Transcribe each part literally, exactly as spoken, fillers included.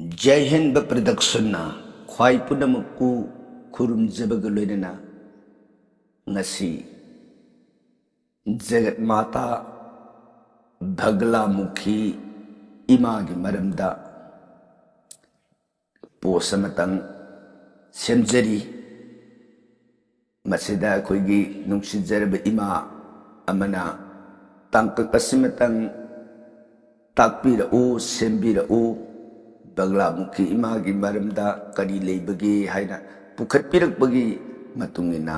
ꯖꯩ ꯍꯤꯟꯗ ꯄ꯭ꯔꯗꯛꯁꯟꯅ ꯈ꯭ꯋꯥꯏ ꯄꯨꯝꯅꯃꯛꯄꯨ ꯈꯨꯔꯨꯝꯖꯕꯒ ꯂꯣꯏꯅꯅ ꯉꯁꯤ ꯖꯒꯠ ꯃꯥꯇꯥ ꯚꯒꯂꯥꯃꯨꯈꯤ ꯏꯃꯥꯒꯤ ꯃꯔꯝꯗ ꯄꯣꯁ ꯑꯃꯇꯪ ꯁꯦꯝꯖꯔꯤ꯫ ꯃꯁꯤꯗ ꯑꯩꯈꯣꯏꯒꯤ ꯅꯨꯡꯁꯤꯖꯔꯕ ꯏꯃꯥ ꯑꯃꯅ ꯇꯥꯡꯀꯛ ꯑꯁꯤꯃꯇꯪ ꯇꯥꯛꯄꯤꯔꯛꯎ, ꯁꯦꯝꯕꯤꯔꯛꯎ, ꯕꯒꯂꯥꯃꯨꯈꯤ ꯏꯃꯥꯒꯤ ꯃꯔꯝꯗ ꯀꯔꯤ ꯂꯩꯕꯒꯦ ꯍꯥꯏꯅ ꯄꯨꯈꯠꯄꯤꯔꯛꯄꯒꯤ ꯃꯇꯨꯡ ꯏꯟꯅ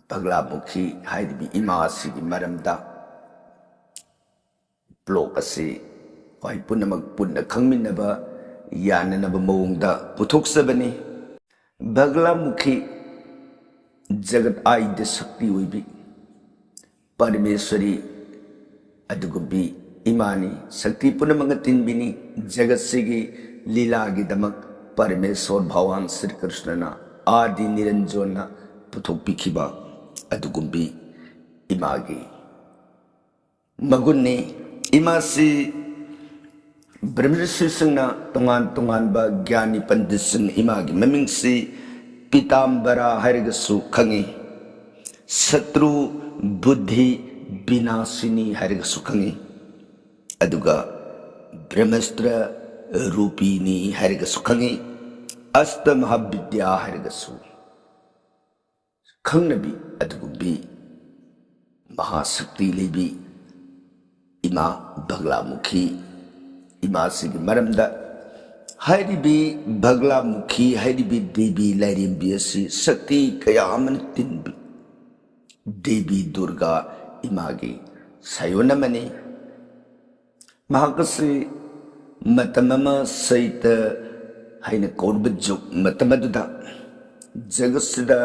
ꯕꯒꯂꯥꯃꯨꯈꯤ ꯍꯥꯏꯔꯤꯕ ꯏꯃꯥ ꯑꯁꯤꯒꯤ ꯃꯔꯝꯗ ꯕ꯭ꯂꯣꯛ ꯑꯁꯤ ꯑꯩꯈꯣꯏ ꯄꯨꯝꯅꯃꯛ ꯄꯨꯟꯅ ꯈꯪꯃꯤꯟꯅꯕ ꯌꯥꯅꯅꯕ ꯃꯑꯣꯡꯗ ꯄꯨꯊꯣꯛꯆꯕꯅꯤ꯫ ꯕꯒꯂꯥꯃꯨꯈꯤ ꯖꯒꯠ ꯑꯥꯏꯗ ꯁꯛꯇꯤ ꯑꯣꯏꯕꯤ ꯄꯔꯃꯦꯁ꯭ꯋꯔꯤ ꯑꯗꯨꯒꯨꯝꯕꯤ ꯏꯃꯥꯅꯤ, ꯁꯛꯇꯤ ꯄꯨꯝꯅꯃꯛꯅ ꯇꯤꯟꯕꯤꯅꯤ꯫ ꯖꯒꯠꯁꯤꯒꯤ ꯂꯤꯂꯥꯒꯤꯗꯃꯛ ꯄꯔꯃꯦꯁ꯭ꯋꯔ ꯚꯒꯋꯥꯟ ꯁ꯭ꯔꯤ ꯀ꯭ꯔꯤꯁꯅꯅ ꯑꯥꯗꯤ ꯅꯤꯔꯟꯖꯣꯟꯅ ꯄꯨꯊꯣꯛꯄꯤꯈꯤꯕ ꯑꯗꯨꯒꯨꯝꯕꯤ ꯏꯃꯥꯒꯤ ꯃꯒꯨꯟꯅꯤ꯫ ꯏꯃꯥꯁꯤ ꯕ꯭ꯔꯍꯃꯔꯤꯁꯤꯁꯤꯡꯅ ꯇꯣꯉꯥꯟ ꯇꯣꯉꯥꯟꯕ ꯒ꯭ꯌꯥꯅꯤ ꯄꯟꯗꯤꯠꯁꯤꯡ ꯏꯃꯥꯒꯤ ꯃꯃꯤꯡꯁꯤ ꯄꯤꯇꯥꯝꯕꯔꯥ ꯍꯥꯏꯔꯒꯁꯨ ꯈꯪꯉꯤ, ꯁꯇ꯭ꯔꯨ ꯕꯨꯗꯙꯤ ꯕꯤꯅꯥꯁꯤꯅꯤ ꯍꯥꯏꯔꯒꯁꯨ ꯈꯪꯉꯤ, ꯑꯗꯨꯒ ꯕ꯭ꯔꯍꯃꯁꯇ꯭ꯔ ꯔꯨꯄꯤꯅꯤ ꯍꯥꯏꯔꯒꯁꯨ ꯈꯪꯉꯤ, ꯑꯁꯇ ꯃꯍꯥꯕꯤꯗ꯭ꯌꯥ ꯍꯥꯏꯔꯒꯁꯨ ꯈꯪꯅꯕꯤ ꯑꯗꯨꯒꯨꯝꯕꯤ ꯃꯍꯥꯁꯛꯇꯤ ꯂꯩꯕꯤ ꯏꯃꯥ ꯕꯒꯂꯥꯃꯨꯈꯤ ꯏꯃꯥꯁꯤꯒꯤ ꯃꯔꯝꯗ ꯍꯥꯏꯔꯤꯕꯤ ꯕꯒꯂꯥꯃꯨꯈꯤ ꯍꯥꯏꯔꯤꯕꯤ ꯗꯦꯕꯤ ꯂꯥꯏꯔꯦꯝꯕꯤ ꯑꯁꯤ ꯁꯛꯇꯤ ꯀꯌꯥ ꯑꯃꯅ ꯇꯤꯟꯕꯤ ꯗꯦꯕꯤ ꯗꯨꯔꯒꯥ ꯏꯃꯥꯒꯤ ꯁꯥꯏꯑꯣꯟ ꯑꯃꯅꯤ꯫ ꯃꯍꯥꯛ ꯑꯁꯤ ꯃꯇꯝ ꯑꯃ ꯁꯩꯇ ꯍꯥꯏꯅ ꯀꯧꯔꯕ ꯖꯨꯛ ꯃꯇꯝ ꯑꯗꯨꯗ ꯖꯒꯠꯁꯤꯗ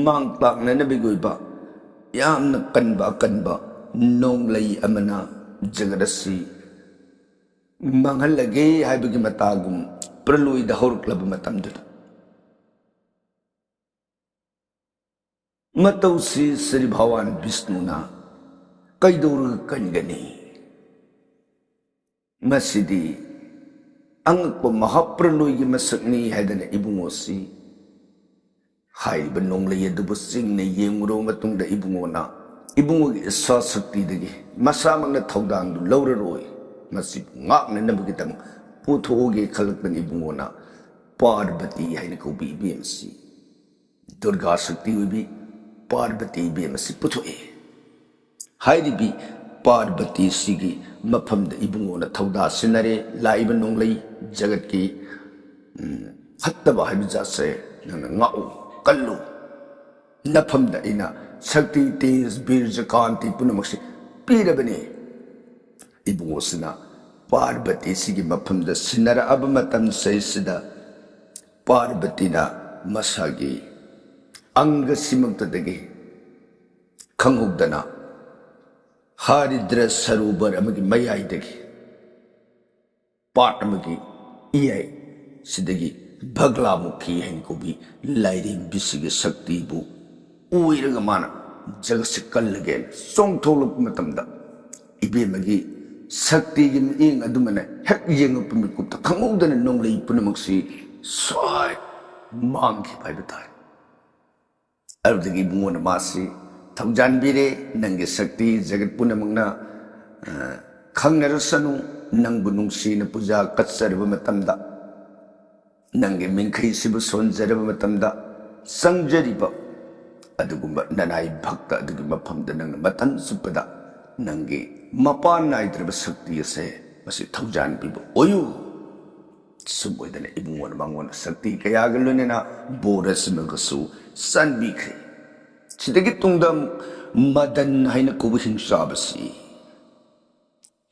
ꯃꯥꯡ ꯇꯥꯛꯅꯅꯕꯒꯤ ꯑꯣꯏꯕ ꯌꯥꯝꯅ ꯀꯟꯕ ꯑꯀꯟꯕ ꯅꯣꯡꯂꯩ ꯑꯃꯅ ꯖꯒꯠ ꯑꯁꯤ ꯃꯥꯡꯍꯜꯂꯒꯦ ꯍꯥꯏꯕꯒꯤ ꯃꯇꯥꯒꯨꯝ ꯄ꯭ꯔꯂꯣꯏꯗ ꯍꯧꯔꯛꯂꯕ ꯃꯇꯝꯗꯨꯗ ꯃꯇꯧꯁꯤ ꯁ꯭ꯔꯤ ꯚꯒꯋꯥꯟ ꯕꯤꯁꯅꯨꯅ ꯀꯩꯗꯧꯔꯒ ꯀꯟꯒꯅꯤ? ꯃꯁꯤꯗꯤ ꯑꯉꯛꯄ ꯃꯍꯥꯄ꯭ꯔꯂꯣꯏꯒꯤ ꯃꯁꯛꯅꯤ ꯍꯥꯏꯗꯅ ꯏꯕꯨꯡꯉꯣꯁꯤ ꯍꯥꯏꯔꯤꯕ ꯅꯣꯡꯂꯩ ꯑꯗꯨꯕꯨ ꯆꯤꯡꯅ ꯌꯦꯡꯂꯨꯔꯕ ꯃꯇꯨꯡꯗ ꯏꯕꯨꯡꯉꯣꯅ ꯏꯕꯨꯡꯉꯣꯒꯤ ꯏꯁꯥ ꯁꯛꯇꯤꯗꯒꯤ ꯃꯁꯥꯃꯛꯅ ꯊꯧꯗꯥꯡꯗꯨ ꯂꯧꯔꯔꯣꯏ, ꯃꯁꯤꯕꯨ ꯉꯥꯛꯅꯅꯕꯒꯤꯗꯃꯛ ꯄꯨꯊꯣꯛꯑꯒꯦ ꯈꯜꯂꯛꯄꯅꯤ ꯏꯕꯨꯡꯉꯣꯅ ꯄꯥꯔꯕꯇꯤ ꯍꯥꯏꯅ ꯀꯧꯕꯤ ꯏꯕꯦꯝ ꯑꯁꯤ꯫ ꯗꯨꯔꯒꯥ ꯁꯛꯇꯤ ꯑꯣꯏꯕꯤ ꯄꯥꯔꯕꯇꯤ ꯏꯕꯦꯝ ꯑꯁꯤ ꯄꯨꯊꯣꯛꯏ꯫ ꯍꯥꯏꯔꯤꯕꯤ ꯄꯥꯔꯕꯇꯤꯁꯤꯒꯤ ꯃꯐꯝꯗ ꯏꯕꯨꯡꯉꯣꯅ ꯊꯧꯗꯥ ꯁꯤꯟꯅꯔꯦ꯫ ꯂꯥꯛꯏꯕ ꯅꯣꯡꯂꯩ ꯖꯒꯠꯀꯤ, ꯎꯝ, ꯐꯠꯇꯕ ꯍꯥꯏꯕ ꯖꯥꯠꯁꯦ ꯅꯪꯅ ꯉꯥꯛꯎ, ꯀꯜꯂꯨ꯫ ꯅꯐꯝꯗ ꯑꯩꯅ ꯁꯛꯇꯤ, ꯇꯦꯖ, ꯕꯤꯔꯖ, ꯀꯥꯟꯇꯤ ꯄꯨꯝꯅꯃꯛꯁꯤ ꯄꯤꯔꯕꯅꯤ꯫ ꯏꯕꯨꯡꯉꯣꯁꯤꯅ ꯄꯥꯔꯕꯇꯤꯁꯤꯒꯤ ꯃꯐꯝꯗ ꯁꯤꯟꯅꯔꯛꯑꯕ ꯃꯇꯝꯁꯤꯗ ꯄꯥꯔꯕꯇꯤꯅ ꯃꯁꯥꯒꯤ ꯑꯪꯒꯁꯤꯃꯛꯇꯗꯒꯤ ꯈꯪꯍꯧꯗꯅ ꯍꯥꯔꯤꯗ꯭ꯔ ꯁꯔꯣꯕꯔ ꯑꯃꯒꯤ ꯃꯌꯥꯏꯗꯒꯤ ꯄꯥꯠ ꯑꯃꯒꯤ ꯏꯌꯥꯏ ꯁꯤꯗꯒꯤ ꯚꯒ꯭ꯂꯥꯃꯨꯈꯤ ꯍꯥꯏꯅ ꯀꯧꯕꯤ ꯂꯥꯏꯔꯦꯝꯕꯤꯁꯤꯒꯤ ꯁꯛꯇꯤꯕꯨ ꯑꯣꯏꯔꯒ ꯃꯥꯅ ꯖꯒꯠꯁꯦ ꯀꯜꯂꯒꯦꯅ ꯆꯣꯡꯊꯣꯛꯂꯛꯄ ꯃꯇꯝꯗ ꯏꯕꯦꯝꯃꯒꯤ ꯁꯛꯇꯤꯒꯤ ꯃꯤꯠꯌꯦꯡ ꯑꯗꯨꯃꯅ ꯍꯦꯛ ꯌꯦꯡꯉꯛꯄ ꯃꯤꯀꯨꯞꯇ ꯈꯪꯍꯧꯗꯅ ꯅꯣꯡꯂꯩ ꯄꯨꯝꯅꯃꯛꯁꯤ ꯁ꯭ꯋꯥꯏ ꯃꯥꯡꯈꯤꯕ ꯍꯥꯏꯕ ꯇꯥꯔꯦ꯫ ꯑꯗꯨꯗꯒꯤ ꯏꯕꯨꯡꯉꯣꯅ ꯃꯥꯁꯤ ꯊꯧꯖꯥꯟꯕꯤꯔꯦ, "ꯅꯪꯒꯤ ꯁꯛꯇꯤ ꯖꯒꯠ ꯄꯨꯝꯅꯃꯛꯅ, ꯑ, ꯈꯪꯅꯔꯁꯅꯨ, ꯅꯪꯕꯨ ꯅꯨꯡꯁꯤꯅ ꯄꯨꯖꯥ ꯀꯠꯆꯔꯕ ꯃꯇꯝꯗ, ꯅꯪꯒꯤ ꯃꯤꯡꯈꯩꯁꯤꯕꯨ ꯁꯣꯟꯖꯔꯕ ꯃꯇꯝꯗ, ꯆꯪꯖꯔꯤꯕ ꯑꯗꯨꯒꯨꯝꯕ ꯅꯅꯥꯏ ꯚꯛꯇ ꯑꯗꯨꯒꯤ ꯃꯐꯝꯗ ꯅꯪꯅ ꯃꯇꯝ ꯆꯨꯞꯄꯗ ꯅꯪꯒꯤ ꯃꯄꯥꯟ ꯅꯥꯏꯗ꯭ꯔꯕ ꯁꯛꯇꯤ ꯑꯁꯦ ꯃꯁꯤ ꯊꯧꯖꯥꯟꯕꯤꯕ ꯑꯣꯏꯌꯨ"꯫ ꯁꯨꯝ ꯑꯣꯏꯗꯅ ꯏꯕꯨꯡꯉꯣꯅ ꯃꯉꯣꯟꯗ ꯁꯛꯇꯤ ꯀꯌꯥꯒ ꯂꯣꯏꯅꯅ ꯕꯣꯔ ꯑꯁꯤꯃꯒꯁꯨ ꯆꯥꯟꯕꯤꯈ꯭ꯔꯦ꯫ ꯁꯤꯗꯒꯤ ꯇꯨꯡꯗ ꯑꯃꯨꯛ ꯃꯗꯟ ꯍꯥꯏꯅ ꯀꯧꯕ ꯍꯤꯡꯆꯥꯕꯁꯤ,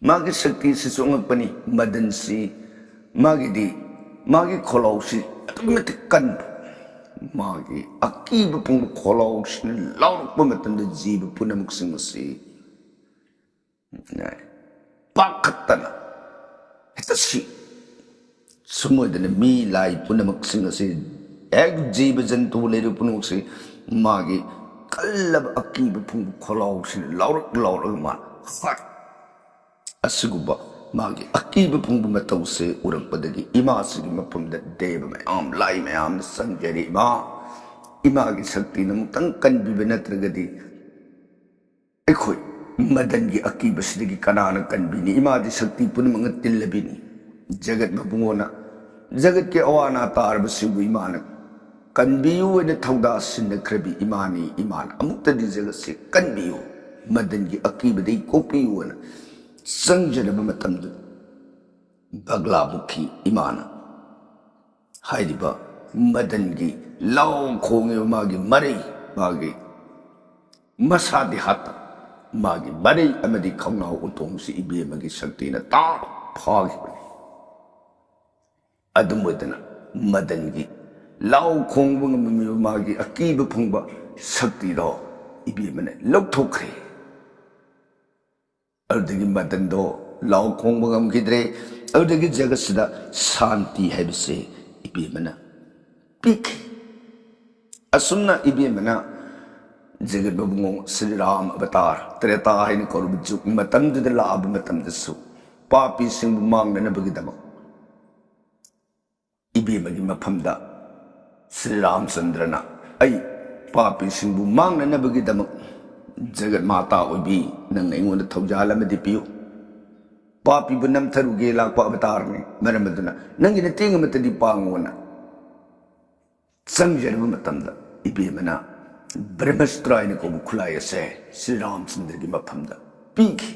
ꯃꯥꯒꯤ ꯁꯛꯇꯤꯁꯤꯁꯨ ꯑꯉꯛꯄꯅꯤ꯫ ꯃꯗꯟꯁꯤ ꯃꯥꯒꯤꯗꯤ, ꯃꯥꯒꯤ ꯈꯣꯜꯂꯥꯎꯁꯤ ꯑꯗꯨꯛꯀꯤ ꯃꯇꯤꯛ ꯀꯟꯕ, ꯃꯥꯒꯤ ꯑꯀꯤꯕ ꯐꯪꯕ ꯈꯣꯜꯂꯥꯎꯁꯤꯅ ꯂꯥꯎꯔꯛꯄ ꯃꯇꯝꯗ ꯖꯤꯕ ꯄꯨꯝꯅꯃꯛꯁꯤꯡ ꯑꯁꯤ ꯄꯥꯈꯠꯇꯅ ꯍꯦꯛꯇ ꯁꯤ꯫ ꯁꯨꯝ ꯑꯣꯏꯗꯅ ꯃꯤ ꯂꯥꯏ ꯄꯨꯝꯅꯃꯛꯁꯤꯡ ꯑꯁꯤ, ꯍꯦꯛ ꯖꯤꯕ ꯖꯟꯇꯨ ꯂꯩꯔꯤꯕ ꯄꯨꯝꯅꯃꯛꯁꯤ ꯃꯥꯒꯤ ꯀꯜꯂꯕ ꯑꯀꯤꯕ ꯐꯪꯕ ꯈꯣꯜꯂꯥꯎꯁꯤꯅ ꯂꯥꯎꯔꯛ ꯂꯥꯎꯔꯒ ꯃꯥ ꯍꯥꯠ꯫ ꯑꯁꯤꯒꯨꯝꯕ ꯃꯥꯒꯤ ꯑꯀꯤꯕ ꯐꯪꯕ ꯃꯇꯧꯁꯦ ꯎꯔꯛꯄꯗꯒꯤ ꯏꯃꯥꯁꯤꯒꯤ ꯃꯐꯝꯗ ꯗꯦꯕ ꯃꯌꯥꯝ, ꯂꯥꯏ ꯃꯌꯥꯝꯅ ꯆꯪꯖꯔꯤ꯫ "ꯏꯃꯥ, ꯏꯃꯥꯒꯤ ꯁꯛꯇꯤꯅ ꯑꯃꯨꯛꯇꯪ ꯀꯟꯕꯤꯕ ꯅꯠꯇ꯭ꯔꯒꯗꯤ ꯑꯩꯈꯣꯏ ꯃꯗꯟꯒꯤ ꯑꯀꯤꯕꯁꯤꯗꯒꯤ ꯀꯅꯥꯅ ꯀꯟꯕꯤꯅꯤ? ꯏꯃꯥꯗꯤ ꯁꯛꯇꯤ ꯄꯨꯝꯅꯃꯛꯅ ꯇꯤꯜꯂꯕꯤꯅꯤ꯫ ꯖꯒꯠ ꯃꯕꯨꯡꯉꯣꯅ ꯖꯒꯠꯀꯤ ꯑꯋꯥ ꯑꯅꯥ ꯇꯥꯔꯕꯁꯤꯕꯨ ꯏꯃꯥꯅ ꯀꯟꯕꯤꯌꯨ" ꯍꯥꯏꯅ ꯊꯧꯗꯥ ꯁꯤꯟꯅꯈ꯭ꯔꯕꯤ ꯏꯃꯥꯅꯤ꯫ ꯏꯃꯥꯅ ꯑꯃꯨꯛꯇꯗꯤ ꯖꯒꯠꯁꯦ ꯀꯟꯕꯤꯌꯨ, ꯃꯗꯟꯒꯤ ꯑꯀꯤꯕꯗꯒꯤ ꯀꯣꯛꯄꯤꯌꯨ ꯍꯥꯏꯅ ꯆꯪꯖꯔꯕ ꯃꯇꯝꯗꯨꯗ ꯕꯒꯂꯥꯃꯨꯈꯤ ꯏꯃꯥꯅ ꯍꯥꯏꯔꯤꯕ ꯃꯗꯟꯒꯤ ꯂꯥꯎ ꯈꯣꯡꯉꯤꯕ ꯃꯥꯒꯤ ꯃꯔꯩ, ꯃꯥꯒꯤ ꯃꯁꯥꯗꯤ ꯍꯥꯠꯇ, ꯃꯥꯒꯤ ꯃꯔꯩ ꯑꯃꯗꯤ ꯈꯧꯅꯥꯎ ꯎꯇꯣꯡꯁꯤ ꯏꯕꯦꯝꯃꯒꯤ ꯁꯛꯇꯤꯅ ꯇꯥ ꯐꯥꯈꯤꯕꯅꯤ꯫ ꯑꯗꯨꯝ ꯑꯣꯏꯗꯅ ꯃꯗꯟꯒꯤ ꯂꯥꯎ ꯈꯣꯡꯕ ꯉꯝꯃꯤꯕ ꯃꯥꯒꯤ ꯑꯀꯤꯕ ꯐꯪꯕ ꯁꯛꯇꯤꯗꯣ ꯏꯕꯦꯝꯃꯅ ꯂꯧꯊꯣꯛꯈ꯭ꯔꯦ꯫ ꯑꯗꯨꯗꯒꯤ ꯃꯗꯟꯗꯣ ꯂꯥꯎ ꯈꯣꯡꯕ ꯉꯝꯈꯤꯗ꯭ꯔꯦ꯫ ꯑꯗꯨꯗꯒꯤ ꯖꯒꯠꯁꯤꯗ ꯁꯥꯟꯇꯤ ꯍꯥꯏꯕꯁꯦ ꯏꯕꯦꯝꯃꯅ ꯄꯤꯈꯤ꯫ ꯑꯁꯨꯝꯅ ꯏꯕꯦꯝꯃꯅ ꯖꯒꯠ ꯃꯕꯨꯡꯉꯣ ꯁ꯭ꯔꯤ ꯔꯥꯝ ꯑꯕꯇꯥꯔ, ꯇ꯭ꯔꯦꯇꯥ ꯍꯥꯏꯅ ꯀꯧꯔꯕ ꯖꯨꯒ ꯃꯇꯝꯗꯨꯗ ꯂꯥꯛꯑꯕ ꯃꯇꯝꯗꯁꯨ ꯄꯥꯄꯤꯁꯤꯡꯕꯨ ꯃꯥꯡꯅꯅꯕꯒꯤꯗꯃꯛ ꯏꯕꯦꯝꯃꯒꯤ ꯃꯐꯝꯗ ꯁ꯭ꯔꯤ ꯔꯥꯝꯆꯟꯗ꯭ꯔꯅ, "ꯑꯩ ꯄꯥꯄꯤꯁꯤꯡꯕꯨ ꯃꯥꯡꯅꯅꯕꯒꯤꯗꯃꯛ ꯖꯒꯠ ꯃꯥꯇꯥ ꯑꯣꯏꯕꯤ, ꯅꯪꯅ ꯑꯩꯉꯣꯟꯗ ꯊꯧꯖꯥꯜ ꯑꯃꯗꯤ ꯄꯤꯌꯨ꯫ ꯄꯥꯄꯤꯕꯨ ꯅꯝꯊꯔꯨꯒꯦ ꯂꯥꯛꯄ ꯑꯕꯇꯥꯔꯅꯤ꯫ ꯃꯔꯝ ꯑꯗꯨꯅ ꯅꯪꯒꯤ ꯅꯇꯦꯡ ꯑꯃꯠꯇꯗꯤ ꯄꯥꯡꯉꯣꯅ" ꯆꯪꯖꯔꯕ ꯃꯇꯝꯗ ꯏꯕꯦꯝꯃꯅ ꯕ꯭ꯔꯍꯃꯁꯇ꯭ꯔ ꯍꯥꯏꯅ ꯀꯧꯕ ꯈꯨꯠꯂꯥꯏ ꯑꯁꯦ ꯁ꯭ꯔꯤ ꯔꯥꯝꯆꯟꯗ꯭ꯔꯒꯤ ꯃꯐꯝꯗ ꯄꯤꯈꯤ꯫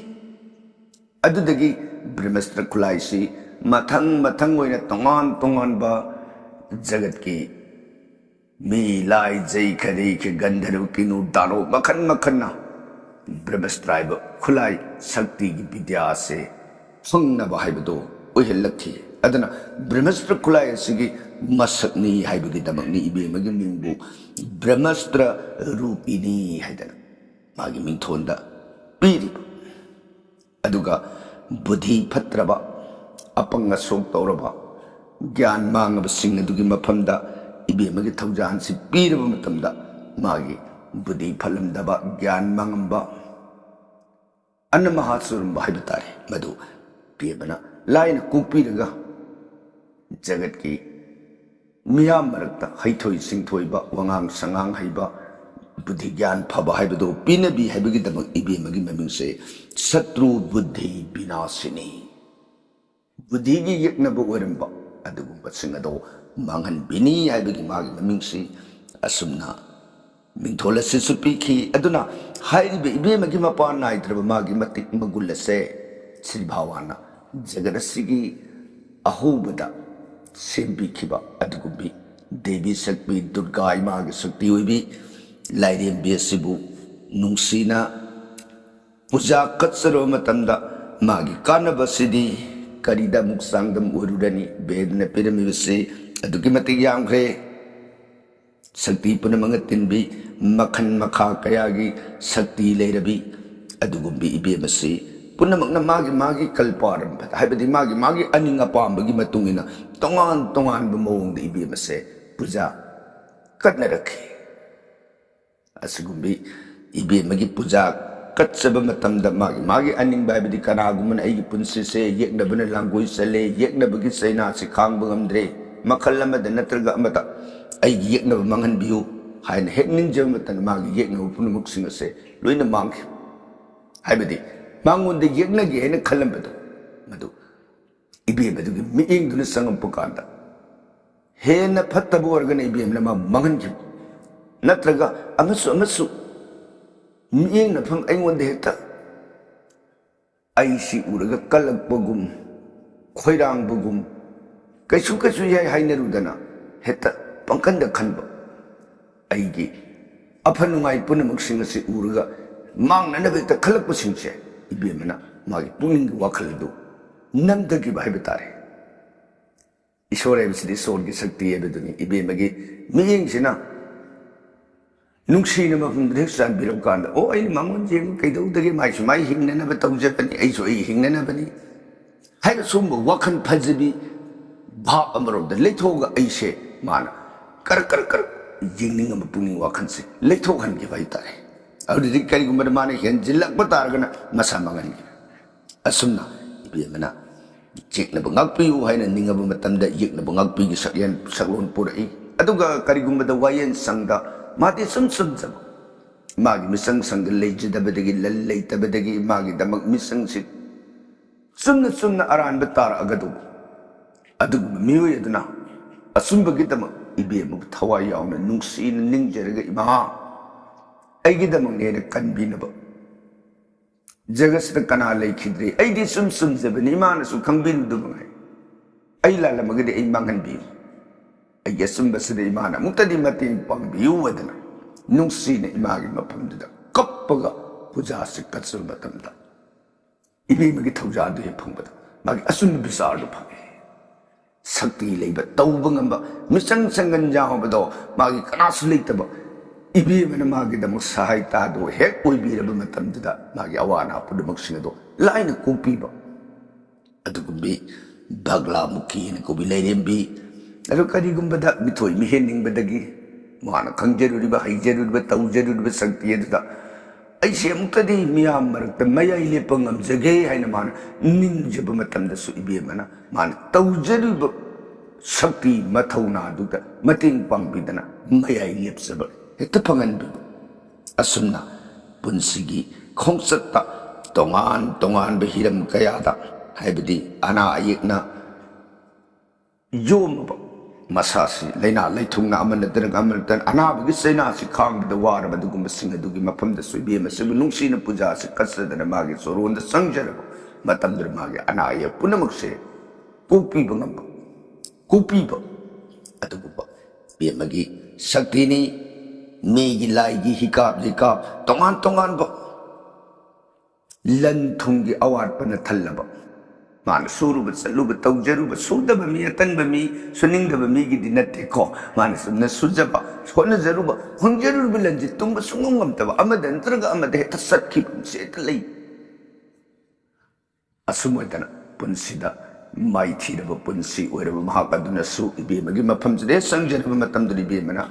ꯑꯗꯨꯗꯒꯤ ꯕ꯭ꯔꯍꯃꯁꯇ꯭ꯔ ꯈꯨꯠꯂꯥꯏꯁꯤ ꯃꯊꯪ ꯃꯊꯪ ꯑꯣꯏꯅ ꯇꯣꯉꯥꯟ ꯇꯣꯉꯥꯟꯕ ꯖꯒꯠꯀꯤ ꯃꯤ, ꯂꯥꯏ, ꯖꯩ, ꯈꯔꯩ, ꯒꯟꯙꯔꯕ, ꯀꯤꯅꯨ, ꯗꯥꯅꯣ ꯃꯈꯜ ꯃꯈꯜꯅ ꯕ꯭ꯔꯍꯃꯁꯇ꯭ꯔ ꯍꯥꯏꯕ ꯈꯨꯠꯂꯥꯏ ꯁꯛꯇꯤꯒꯤ ꯕꯤꯗ꯭ꯌꯥꯁꯦ ꯐꯪꯅꯕ ꯍꯥꯏꯕꯗꯣ ꯑꯣꯏꯍꯜꯂꯛꯈꯤ꯫ ꯑꯗꯨꯅ ꯕ꯭ꯔꯍꯃꯁꯇ꯭ꯔ ꯈꯨꯠꯂꯥꯏ ꯑꯁꯤꯒꯤ ꯃꯁꯛꯅꯤ ꯍꯥꯏꯕꯒꯤꯗꯃꯛꯅꯤ ꯏꯕꯦꯝꯃꯒꯤ ꯃꯤꯡꯕꯨ ꯕ꯭ꯔꯍꯃꯁꯇ꯭ꯔ ꯔꯨꯄꯤꯅꯤ ꯍꯥꯏꯗꯅ ꯃꯥꯒꯤ ꯃꯤꯡꯊꯣꯟꯗ ꯄꯤꯔꯤꯕ꯫ ꯑꯗꯨꯒ ꯕꯨꯙꯤ ꯐꯠꯇ꯭ꯔꯕ, ꯑꯄꯪ ꯑꯁꯣꯛ ꯇꯧꯔꯕ, ꯒ꯭ꯌꯥꯟ ꯃꯥꯡꯉꯕꯁꯤꯡ ꯑꯗꯨꯒꯤ ꯃꯐꯝꯗ ꯏꯕꯦꯝꯃꯒꯤ ꯊꯧꯖꯥꯜꯁꯤ ꯄꯤꯔꯕ ꯃꯇꯝꯗ ꯃꯥꯒꯤ ꯕꯨꯙꯤ ꯐꯠꯂꯝꯗꯕ, ꯒ꯭ꯌꯥꯟ ꯃꯥꯡꯉꯝꯕ, ꯑꯟꯅ ꯃꯍꯥꯆꯨꯔꯝꯕ ꯍꯥꯏꯕ ꯇꯥꯔꯦ, ꯃꯗꯨ ꯏꯕꯦꯝꯃꯅ ꯂꯥꯏꯅ ꯀꯣꯛꯄꯤꯔꯒ ꯖꯒꯠꯀꯤ ꯃꯤꯌꯥꯝ ꯃꯔꯛꯇ ꯍꯩꯊꯣꯏ ꯁꯤꯡꯊꯣꯏꯕ, ꯋꯥꯉꯥꯡ ꯁꯉꯥꯡ ꯍꯩꯕ, ꯕꯨꯙꯤ ꯒ꯭ꯌꯥꯟ ꯐꯕ ꯍꯥꯏꯕꯗꯨ ꯄꯤꯅꯕꯤ ꯍꯥꯏꯕꯒꯤꯗꯃꯛ ꯏꯕꯦꯝꯃꯒꯤ ꯃꯃꯤꯡꯁꯦ ꯁꯇ꯭ꯔꯨ ꯕꯨꯙꯤ ꯕꯤꯅꯥꯁꯤꯅꯤ, ꯕꯨꯙꯤꯒꯤ ꯌꯦꯛꯅꯕ ꯑꯣꯏꯔꯝꯕ ꯑꯗꯨꯒꯨꯝꯕꯁꯤꯡ ꯑꯗꯣ ꯃꯥꯡꯍꯟꯕꯤꯅꯤ ꯍꯥꯏꯕꯒꯤ ꯃꯥꯒꯤ ꯃꯃꯤꯡꯁꯤ ꯑꯁꯨꯝꯅ ꯃꯤꯡꯊꯣꯜ ꯑꯁꯤꯁꯨ ꯄꯤꯈꯤ꯫ ꯑꯗꯨꯅ ꯍꯥꯏꯔꯤꯕ ꯏꯕꯦꯝꯃꯒꯤ ꯃꯄꯥ ꯅꯥꯏꯗ꯭ꯔꯕ ꯃꯥꯒꯤ ꯃꯇꯤꯛ ꯃꯒꯨꯟ ꯑꯁꯦ ꯁ꯭ꯔꯤ ꯚꯒꯋꯥꯟꯅ ꯖꯒꯠ ꯑꯁꯤꯒꯤ ꯑꯍꯧꯕꯗ ꯁꯦꯝꯕꯤꯈꯤꯕ ꯑꯗꯨꯒꯨꯝꯕꯤ ꯗꯦꯕꯤ ꯁꯛꯄꯤ ꯗꯨꯔꯒꯥ ꯏꯃꯥꯒꯤ ꯁꯛꯇꯤ ꯑꯣꯏꯕꯤ ꯂꯥꯏꯔꯦꯝꯕꯤ ꯑꯁꯤꯕꯨ ꯅꯨꯡꯁꯤꯅ ꯄꯨꯖꯥ ꯀꯠꯆꯔꯕ ꯃꯇꯝꯗ ꯃꯥꯒꯤ ꯀꯥꯟꯅꯕꯁꯤꯗꯤ ꯀꯔꯤꯗ ꯑꯃꯨꯛ ꯆꯥꯡꯗꯝ ꯑꯣꯏꯔꯨꯔꯅꯤ? ꯕꯦꯗꯅ ꯄꯤꯔꯝꯃꯤꯕꯁꯤ ꯑꯗꯨꯛꯀꯤ ꯃꯇꯤꯛ ꯌꯥꯝꯈ꯭ꯔꯦ꯫ ꯁꯛꯇꯤ ꯄꯨꯝꯅꯃꯛꯅ ꯇꯤꯟꯕꯤ, ꯃꯈꯜ ꯃꯈꯥ ꯀꯌꯥꯒꯤ ꯁꯛꯇꯤ ꯂꯩꯔꯕꯤ ꯑꯗꯨꯒꯨꯝꯕꯤ ꯏꯕꯦꯝ ꯑꯁꯤ ꯄꯨꯝꯅꯃꯛꯅ ꯃꯥꯒꯤ ꯃꯥꯒꯤ ꯀꯜꯄꯥꯔꯝꯕꯗ, ꯍꯥꯏꯕꯗꯤ ꯃꯥꯒꯤ ꯃꯥꯒꯤ ꯑꯅꯤꯡ ꯑꯄꯥꯝꯕꯒꯤ ꯃꯇꯨꯡ ꯏꯟꯅ ꯇꯣꯉꯥꯟ ꯇꯣꯉꯥꯟꯕ ꯃꯑꯣꯡꯗ ꯏꯕꯦꯝ ꯑꯁꯦ ꯄꯨꯖꯥ ꯀꯠꯅꯔꯛꯈꯤ꯫ ꯑꯁꯤꯒꯨꯝꯕꯤ ꯏꯕꯦꯝꯃꯒꯤ ꯄꯨꯖꯥ ꯀꯠꯆꯕ ꯃꯇꯝꯗ ꯃꯥꯒꯤ ꯃꯥꯒꯤ ꯑꯅꯤꯡꯕ, ꯍꯥꯏꯕꯗꯤ ꯀꯅꯥꯒꯨꯝꯕꯅ ꯑꯩꯒꯤ ꯄꯨꯟꯁꯤꯁꯦ ꯌꯦꯛꯅꯕꯅ ꯂꯥꯡꯒꯣꯏ ꯆꯜꯂꯦ, ꯌꯦꯛꯅꯕꯒꯤ ꯆꯩꯅꯥꯁꯤ ꯈꯥꯡꯕ ꯉꯝꯗ꯭ꯔꯦ, ꯃꯈꯜ ꯑꯃꯗ ꯅꯠꯇ꯭ꯔꯒ ꯑꯃꯗ ꯑꯩꯒꯤ ꯌꯦꯛꯅꯕ ꯃꯥꯡꯍꯟꯕꯤꯌꯨ ꯍꯥꯏꯅ ꯍꯦꯛ ꯅꯤꯡꯖꯕ ꯃꯇꯝꯗ ꯃꯥꯒꯤ ꯌꯦꯛꯅꯕ ꯄꯨꯝꯅꯃꯛꯁꯤꯡ ꯑꯁꯦ ꯂꯣꯏꯅ ꯃꯥꯡꯈꯤ꯫ ꯍꯥꯏꯕꯗꯤ ꯃꯉꯣꯟꯗ ꯌꯦꯛꯅꯒꯦ ꯍꯥꯏꯅ ꯈꯜꯂꯝꯕꯗꯣ ꯃꯗꯨ ꯏꯕꯦꯝ ꯑꯗꯨꯒꯤ ꯃꯤꯠꯌꯦꯡꯗꯨꯅ ꯆꯪꯉꯛꯄ ꯀꯥꯟꯗ ꯍꯦꯟꯅ ꯐꯠꯇꯕ ꯑꯣꯏꯔꯒꯅ ꯏꯕꯦꯝꯅ ꯃꯥ ꯃꯥꯡꯍꯟꯈꯤꯕ, ꯅꯠꯇ꯭ꯔꯒ ꯑꯃꯁꯨ ꯑꯃꯁꯨ ꯃꯤꯠꯌꯦꯡꯅꯐꯝ ꯑꯩꯉꯣꯟꯗ ꯍꯦꯛꯇ ꯑꯩꯁꯤ ꯎꯔꯒ ꯀꯜꯂꯛꯄꯒꯨꯝ, ꯈꯣꯏꯔꯥꯡꯕꯒꯨꯝ, ꯀꯩꯁꯨ ꯀꯩꯁꯨ ꯌꯥꯏ ꯍꯥꯏꯅꯔꯨꯗꯅ ꯍꯦꯛꯇ ꯄꯪꯈꯟꯗ ꯈꯟꯕ, ꯑꯩꯒꯤ ꯑꯐ ꯅꯨꯡꯉꯥꯏ ꯄꯨꯝꯅꯃꯛꯁꯤꯡ ꯑꯁꯤ ꯎꯔꯒ ꯃꯥꯡꯅꯅꯕ ꯍꯦꯛꯇ ꯈꯜꯂꯛꯄꯁꯤꯡꯁꯦ ꯏꯕꯦꯝꯃꯅ ꯃꯥꯒꯤ ꯄꯨꯛꯅꯤꯡꯒꯤ ꯋꯥꯈꯜ ꯑꯗꯨ ꯅꯝꯊꯈꯤꯕ ꯍꯥꯏꯕ ꯇꯥꯔꯦ꯫ ꯏꯁꯣꯔ ꯍꯥꯏꯕꯁꯤꯗꯤ ꯏꯁꯣꯔꯒꯤ ꯁꯛꯇꯤ ꯍꯥꯏꯕꯗꯨꯅꯤ꯫ ꯏꯕꯦꯝꯃꯒꯤ ꯃꯤꯠꯌꯦꯡꯁꯤꯅ ꯅꯨꯡꯁꯤꯅ ꯃꯐꯝꯗꯨꯗ ꯍꯦꯛ ꯆꯥꯟꯕꯤꯔꯕ ꯀꯥꯟꯗ, "ꯑꯣ, ꯑꯩꯅ ꯃꯉꯣꯟ ꯌꯦꯡꯉꯨ ꯀꯩꯗꯧꯗꯒꯦ? ꯃꯥꯏꯁꯨ ꯃꯥꯏ ꯍꯤꯡꯅꯅꯕ ꯇꯧꯖꯕꯅꯤ, ꯑꯩꯁꯨ ꯑꯩ ꯍꯤꯡꯅꯅꯕꯅꯤ" ꯍꯥꯏꯅ ꯁꯨꯝꯕ ꯋꯥꯈꯜ ꯐꯖꯕꯤ ꯚꯥꯕ ꯑꯃꯔꯣꯝꯗ ꯂꯩꯊꯣꯛꯑꯒ ꯑꯩꯁꯦ ꯃꯥꯅ ꯀꯔꯛ ꯀꯔꯛ ꯀꯔꯛ ꯌꯦꯡꯅꯤꯡꯉꯕ ꯄꯨꯛꯅꯤꯡ ꯋꯥꯈꯜꯁꯦ ꯂꯩꯊꯣꯛꯍꯟꯈꯤꯕ ꯍꯥꯏꯇꯥꯔꯦ꯫ ꯑꯗꯨꯗꯤ ꯀꯔꯤꯒꯨꯝꯕꯗ ꯃꯥꯅ ꯍꯦꯟꯖꯤꯜꯂꯛꯄ ꯇꯥꯔꯒꯅ ꯃꯁꯥ ꯃꯥꯡꯍꯟꯈꯤꯕ꯫ ꯑꯁꯨꯝꯅ ꯏꯕꯦꯝꯃꯅ ꯌꯦꯛꯅꯕ ꯉꯥꯛꯄꯤꯌꯨ ꯍꯥꯏꯅ ꯅꯤꯡꯉꯕ ꯃꯇꯝꯗ ꯌꯦꯛꯅꯕ ꯉꯥꯛꯄꯤꯒꯤ ꯁꯛꯌꯦꯟ ꯁꯛꯂꯣꯟ ꯄꯨꯔꯛꯏ꯫ ꯑꯗꯨꯒ ꯀꯔꯤꯒꯨꯝꯕꯗ ꯋꯥꯌꯦꯜ ꯁꯪꯗ ꯃꯥꯗꯤ ꯁꯨꯝ ꯁꯨꯝꯖꯕ, ꯃꯥꯒꯤ ꯃꯤꯆꯪ ꯁꯪꯗ ꯂꯩꯖꯗꯕꯗꯒꯤ, ꯂꯜ ꯂꯩꯇꯕꯗꯒꯤ ꯃꯥꯒꯤꯗꯃꯛ ꯃꯤꯆꯪꯁꯤ ꯆꯨꯝꯅ ꯆꯨꯝꯅ ꯑꯔꯥꯟꯕ ꯇꯥꯔꯛꯑꯒꯗꯧꯕ꯫ ꯑꯗꯨꯒꯨꯝꯕ ꯃꯤꯑꯣꯏ ꯑꯗꯨꯅ ꯑꯆꯨꯝꯕꯒꯤꯗꯃꯛ ꯏꯕꯦꯝꯃꯕꯨ ꯊꯋꯥꯏ ꯌꯥꯎꯅ ꯅꯨꯡꯁꯤꯅ ꯅꯤꯡꯖꯔꯒ, "ꯏꯃꯥ, ꯑꯩꯒꯤꯗꯃꯛꯅꯦꯅ ꯀꯟꯕꯤꯅꯕ ꯖꯒꯠꯁꯤꯗ ꯀꯅꯥ ꯂꯩꯈꯤꯗ꯭ꯔꯤ? ꯑꯩꯗꯤ ꯁꯨꯝ ꯆꯨꯝꯖꯕꯅꯤ, ꯏꯃꯥꯅꯁꯨ ꯈꯪꯕꯤꯔꯨꯗꯕ ꯉꯥꯏ꯫ ꯑꯩ ꯂꯥꯜꯂꯝꯃꯒꯗꯤ ꯑꯩ ꯃꯥꯡꯍꯟꯕꯤꯌꯨ꯫ ꯑꯩꯒꯤ ꯑꯆꯨꯝꯕꯁꯤꯗ ꯏꯃꯥꯅ ꯑꯃꯨꯛꯇꯗꯤ ꯃꯇꯦꯡ ꯄꯥꯡꯕꯤꯌꯨ" ꯍꯥꯏꯗꯅ ꯅꯨꯡꯁꯤꯅ ꯏꯃꯥꯒꯤ ꯃꯐꯝꯗꯨꯗ ꯀꯞꯄꯒ ꯄꯨꯖꯥꯁꯤ ꯀꯠꯆꯕ ꯃꯇꯝꯗ, ꯏꯕꯦꯝꯃꯒꯤ ꯊꯧꯖꯥꯜꯗꯨ ꯍꯦꯛ ꯐꯪꯕꯗ ꯃꯥꯒꯤ ꯑꯆꯨꯝꯕ ꯕꯤꯆꯥꯔꯗꯨ ꯐꯪꯉꯤ꯫ ꯁꯛꯇꯤ ꯂꯩꯕ, ꯇꯧꯕ ꯉꯝꯕ, ꯃꯤꯆꯪ ꯆꯪꯒꯟ ꯌꯥꯎꯕꯗꯣ ꯃꯥꯒꯤ ꯀꯅꯥꯁꯨ ꯂꯩꯇꯕ ꯏꯕꯦꯝꯃꯅ ꯃꯥꯒꯤꯗꯃꯛ ꯁꯍꯥꯏꯇꯥꯗꯨ ꯍꯦꯛ ꯑꯣꯏꯕꯤꯔꯕ ꯃꯇꯝꯗꯨꯗ ꯃꯥꯒꯤ ꯑꯋꯥ ꯑꯅꯥ ꯄꯨꯝꯅꯃꯛꯁꯤꯡ ꯑꯗꯨ ꯂꯥꯏꯅ ꯀꯣꯛꯄꯤꯕ꯫ ꯑꯗꯨꯒꯨꯝꯕꯤ ꯚꯒ꯭ꯂꯥꯃꯨꯈꯤ ꯍꯥꯏꯅ ꯀꯧꯕꯤ ꯂꯥꯏꯔꯦꯝꯕꯤ꯫ ꯑꯗꯨ ꯀꯔꯤꯒꯨꯝꯕꯗ ꯃꯤꯊꯣꯏ ꯃꯤꯍꯦꯟꯅꯤꯡꯕꯗꯒꯤ ꯃꯥꯅ ꯈꯪꯖꯔꯨꯔꯤꯕ, ꯍꯩꯖꯔꯨꯔꯤꯕ, ꯇꯧꯖꯔꯨꯔꯤꯕ ꯁꯛꯇꯤ ꯑꯗꯨꯗ ꯑꯩꯁꯦ ꯑꯃꯨꯛꯇꯗꯤ ꯃꯤꯌꯥꯝ ꯃꯔꯛꯇ ꯃꯌꯥꯏ ꯂꯦꯞꯄ ꯉꯝꯖꯒꯦ ꯍꯥꯏꯅ ꯃꯥꯅ ꯅꯤꯡꯖꯕ ꯃꯇꯝꯗꯁꯨ, ꯏꯕꯦꯝꯃꯅ ꯃꯥꯅ ꯇꯧꯖꯔꯤꯕ ꯁꯛꯇꯤ ꯃꯊꯧꯅꯥꯗꯨꯗ ꯃꯇꯦꯡ ꯄꯥꯡꯕꯤꯗꯅ ꯃꯌꯥꯏ ꯂꯦꯞꯆꯕ ꯍꯦꯛꯇ ꯐꯪꯍꯟꯕꯤꯕ꯫ ꯑꯁꯨꯝꯅ ꯄꯨꯟꯁꯤꯒꯤ ꯈꯣꯡꯆꯠꯇ ꯇꯣꯉꯥꯟ ꯇꯣꯉꯥꯟꯕ ꯍꯤꯔꯝ ꯀꯌꯥꯗ, ꯍꯥꯏꯕꯗꯤ ꯑꯅꯥ ꯑꯌꯦꯛꯅ ꯌꯣꯝꯃꯕ, ꯃꯁꯥꯁꯤ ꯂꯥꯏꯅꯥ ꯂꯥꯏꯊꯨꯡꯅ ꯑꯃ ꯅꯠꯇ꯭ꯔꯒ ꯑꯃ ꯅꯠꯇꯅ ꯑꯅꯥꯕꯒꯤ ꯆꯩꯅꯥꯁꯤ ꯈꯥꯡꯕꯗ ꯋꯥꯔꯕ ꯑꯗꯨꯒꯨꯝꯕꯁꯤꯡ ꯑꯗꯨꯒꯤ ꯃꯐꯝꯗꯁꯨ ꯏꯕꯦꯝ ꯑꯁꯤꯕꯨ ꯅꯨꯡꯁꯤꯅ ꯄꯨꯖꯥꯁꯤ ꯀꯠꯆꯗꯅ ꯃꯥꯒꯤ ꯆꯣꯔꯣꯟꯗ ꯆꯪꯖꯔꯕ ꯃꯇꯝꯗꯨꯗ ꯃꯥꯒꯤ ꯑꯅꯥ ꯑꯌꯦꯛ ꯄꯨꯝꯅꯃꯛꯁꯦ ꯀꯣꯛꯄꯤꯕ ꯉꯝꯕ, ꯀꯣꯛꯄꯤꯕ ꯑꯗꯨꯒꯨꯝꯕ ꯏꯕꯦꯝꯃꯒꯤ ꯁꯛꯇꯤꯅꯤ꯫ ꯃꯤꯒꯤ ꯂꯥꯏꯒꯤ ꯍꯤꯀꯥꯞ ꯂꯤꯀꯥꯞ ꯇꯣꯉꯥꯟ ꯇꯣꯉꯥꯟꯕ ꯂꯟ ꯊꯨꯝꯒꯤ ꯑꯋꯥꯠꯄꯅ ꯊꯜꯂꯕ, ꯃꯥꯅ ꯁꯨꯔꯨꯕ ꯆꯠꯂꯨꯕ ꯇꯧꯖꯔꯨꯕ, ꯁꯨꯗꯕ ꯃꯤ, ꯑꯇꯟꯕ ꯃꯤ, ꯁꯨꯅꯤꯡꯗꯕ ꯃꯤꯒꯤꯗꯤ ꯅꯠꯇꯦꯀꯣ, ꯃꯥꯅ ꯆꯨꯝꯅ ꯁꯨꯖꯕ, ꯍꯣꯠꯅꯖꯔꯨꯕ, ꯐꯪꯖꯔꯨꯔꯤꯕ ꯂꯟꯁꯤ ꯇꯨꯡꯕ ꯁꯨꯡꯉꯝ ꯉꯝꯗꯕ, ꯑꯃꯗ ꯅꯠꯇ꯭ꯔꯒ ꯑꯃꯗ ꯍꯦꯛꯇ ꯆꯠꯈꯤꯕ ꯃꯤꯁꯦ ꯍꯦꯛꯇ ꯂꯩ꯫ ꯑꯁꯨꯝ ꯑꯣꯏꯗꯅ ꯄꯨꯟꯁꯤꯗ ꯃꯥꯏꯊꯤꯔꯕ ꯄꯨꯟꯁꯤ ꯑꯣꯏꯔꯕ ꯃꯍꯥꯛ ꯑꯗꯨꯅꯁꯨ ꯏꯕꯦꯝꯃꯒꯤ ꯃꯐꯝꯁꯤꯗ ꯍꯦꯛ ꯆꯪꯖꯔꯕ ꯃꯇꯝꯗ ꯏꯕꯦꯝꯃꯅ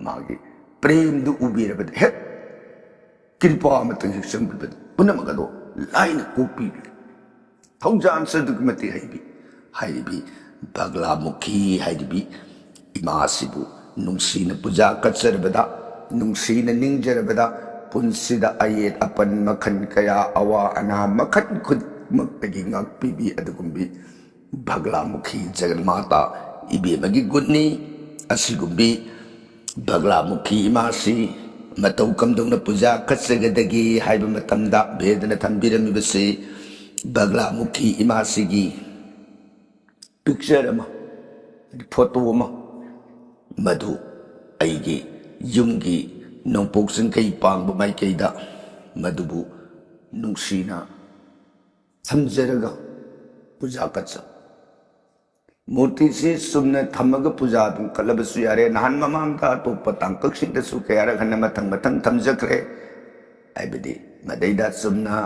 ꯃꯥꯒꯤ ꯄ꯭ꯔꯦꯝꯗꯨ ꯎꯕꯤꯔꯕꯗ ꯍꯦꯛ ꯀ꯭ꯔꯤꯄꯥ ꯑꯃꯇꯪ ꯍꯦꯛ ꯆꯪꯕꯤꯕꯗ ꯄꯨꯝꯅꯃꯛ ꯑꯗꯣ ꯂꯥꯏꯅ ꯀꯣꯛꯄꯤꯕꯅꯤ꯫ ꯊꯧꯖꯥꯜꯁꯨ ꯑꯗꯨꯛꯀꯤ ꯃꯇꯤꯛ ꯍꯩꯕꯤ꯫ ꯍꯥꯏꯔꯤꯕꯤ ꯕꯒꯂꯥꯃꯨꯈꯤ ꯍꯥꯏꯔꯤꯕꯤ ꯏꯃꯥꯁꯤꯕꯨ ꯅꯨꯡꯁꯤꯅ ꯄꯨꯖꯥ ꯀꯠꯆꯔꯕꯗ, ꯅꯨꯡꯁꯤꯅ ꯅꯤꯡꯖꯔꯕꯗ, ꯄꯨꯟꯁꯤꯗ ꯑꯌꯦꯠ ꯑꯄꯟ ꯃꯈꯜ ꯀꯌꯥ, ꯑꯋꯥ ꯑꯅꯥ ꯃꯈꯜ ꯈꯨꯗꯤꯡꯃꯛꯇꯒꯤ ꯉꯥꯛꯄꯤꯕꯤ ꯑꯗꯨꯒꯨꯝꯕꯤ ꯕꯒꯂꯥꯃꯨꯈꯤ ꯖꯒꯟꯃꯥꯇꯥ ꯏꯕꯦꯝꯃꯒꯤ ꯒꯨꯟꯅꯤ꯫ ꯑꯁꯤꯒꯨꯝꯕꯤ ꯕꯒꯂꯥꯃꯨꯈꯤ ꯏꯃꯥꯁꯤ ꯃꯇꯧ ꯀꯝꯗꯧꯅ ꯄꯨꯖꯥ ꯀꯠꯆꯒꯗꯒꯦ ꯍꯥꯏꯕ ꯃꯇꯝꯗ ꯚꯦꯗꯅ ꯊꯝꯕꯤꯔꯝꯃꯤꯕꯁꯤ ꯕꯒꯂꯥꯃꯨꯈꯤ ꯏꯃꯥꯁꯤꯒꯤ picture ꯑꯃ, photo ꯑꯃ, ꯃꯗꯨ ꯑꯩꯒꯤ ꯌꯨꯝꯒꯤ ꯅꯣꯡꯄꯣꯛ ꯆꯤꯡꯈꯩ ꯄꯥꯡꯕ ꯃꯥꯏꯀꯩꯗ ꯃꯗꯨꯕꯨ ꯅꯨꯡꯁꯤꯅ ꯊꯝꯖꯔꯒ ꯄꯨꯖꯥ ꯀꯠꯆ ꯃꯨꯔꯇꯤꯁꯤ ꯆꯨꯝꯅ ꯊꯝꯃꯒ ꯄꯨꯖꯥ ꯑꯗꯨꯝ ꯀꯠꯂꯕꯁꯨ ꯌꯥꯔꯦ꯫ ꯅꯍꯥꯟ ꯃꯃꯥꯡꯗ ꯑꯇꯣꯞꯄ ꯇꯥꯡꯀꯛꯁꯤꯡꯗꯁꯨ ꯀꯌꯥꯔꯛ ꯍꯟꯅ ꯃꯊꯪ ꯃꯊꯪ ꯊꯝꯖꯈ꯭ꯔꯦ꯫ ꯍꯥꯏꯕꯗꯤ ꯃꯗꯩꯗ ꯆꯨꯝꯅ